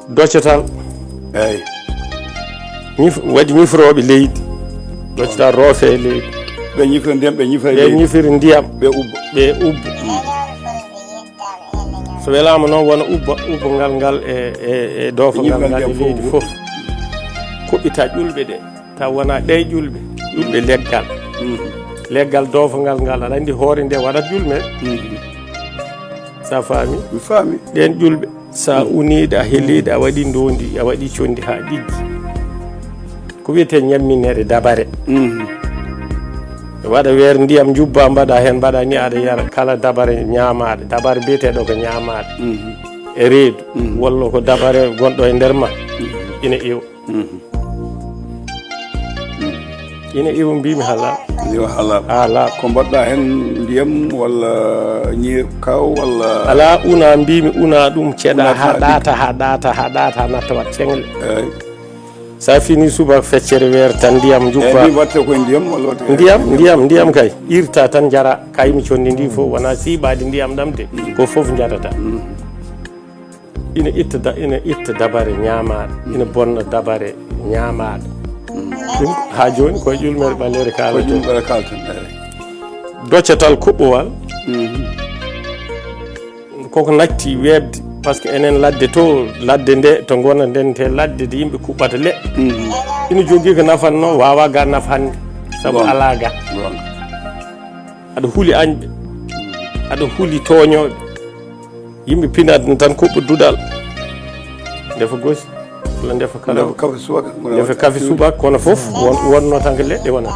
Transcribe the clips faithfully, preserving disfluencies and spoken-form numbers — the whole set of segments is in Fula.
Doccatal. Eyi. Ñif- waɗi ñifrooɓe leydi. Doccatal roofe e leydi. Ɓe ñifira ndiyam, ɓe ñifira Ɓe leydi. Ñifiri ndiyam. Ɓe ubba. Ɓe ubba. So welaama noon wona ubba, ubba ngal ngal e e e doofa ngal ngal e leydi fof. Kuɓɓita ƴulɓe ɗe. Taw wona ɗe ƴulɓe. Ƴulɓe leggal. Leggal doofa ngal ngal aɗa anndi hoore nde waɗat ƴulme. Sa faami? Mi faami. Ɗeen ƴulɓe, sa uniiɗe, a heliiɗe, a waɗi ndoondi, a waɗi conndi haa ɗiggi. Ko wiyetee ñamminere dabare. Waɗa weer ndiyam njubba mbaɗa heen, mbaɗa ni aɗa yara, kala dabare ñaamaaɗe, dabare biyeteeɗo ko ñaamaaɗe. E reedu, walla ko dabare gonɗo e nder ma, ina iwa. Ina iwa mbimi hala. Yo halal. Hala. Ko mbaɗɗa heen ndiyam walla ñiiri kaw walla. Ala una mbimi una ɗum ceɗa haɗata haɗata haɗata natta wat ceŋle. Eyi. Sa fini suba feccere weer tan ndiyam Eyi, juppa. Min waɗte koye ndiyam walla waɗte. Ndiyam ndiyam ndiyam kay irta tan jara kaymi conndi ndi fof wona siɓaade ndiyam ɗam de ko fof jarata. Ina itta da- ina itta dabare ñaamaaɗe, ina bonna dabare ñaamaaɗe. Ɗum haa jooni koye ƴulmere ɓaleere Ko ɗum kaalata. Ɓe kalten eyi. Doccatal kuɓɓowal koko natti weeɓde, par ce que enen ladde to, ladde nde to ngonanɗen te ladde de yimɓe kuɓɓata leɗɗe. Ina jogii ko nafanno, wawa ga naf hannde. Sabu Goonga. Ala ga. Goonga. Aɗa huli añɓe, aɗa huli tooñooɓe. Yimɓe pinat tan kuɓɓa duɗal. Ndefa gosi walla ndefa kala. Ndefa kafe subaka. Ndefa kafe subaka kono fof won- wonno tan ko leɗɗe wona.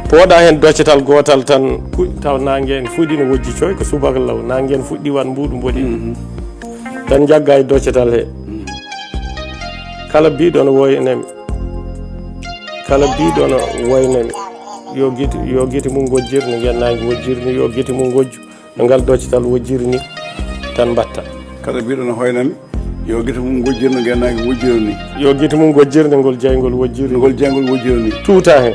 Pooɗa heen doccatal gootal tan, fu- taw nangue en fuɗɗino wojji coy ko subaka law, nangue en fuɗɗi wan mbuuɗu mboɗi. Tan jagga e doccatal he. Kala biɗo no woynami, kala biɗo no woynami, yo gite yo gite mum gojjir no ngennangue wojjirni, yo gite mum gojju no ngal doccatal wojjirni. Tan mbatta. Kala biɗo no hoynami, yo gite mum gojjir no ngennangue wojjirni. Yo gite mum gojjir no ngol jeyngol wojjirni. No ngol jeyngol wojjirni. Tuuta heen.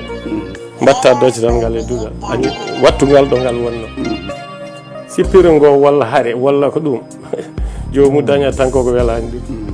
Mbatta doccatal ngal e duɗal. Añi wattu ngal ɗo ngal wonno. Sippiro ngo walla hare walla ko ɗum. Joomu daña tan koko welani ɗum.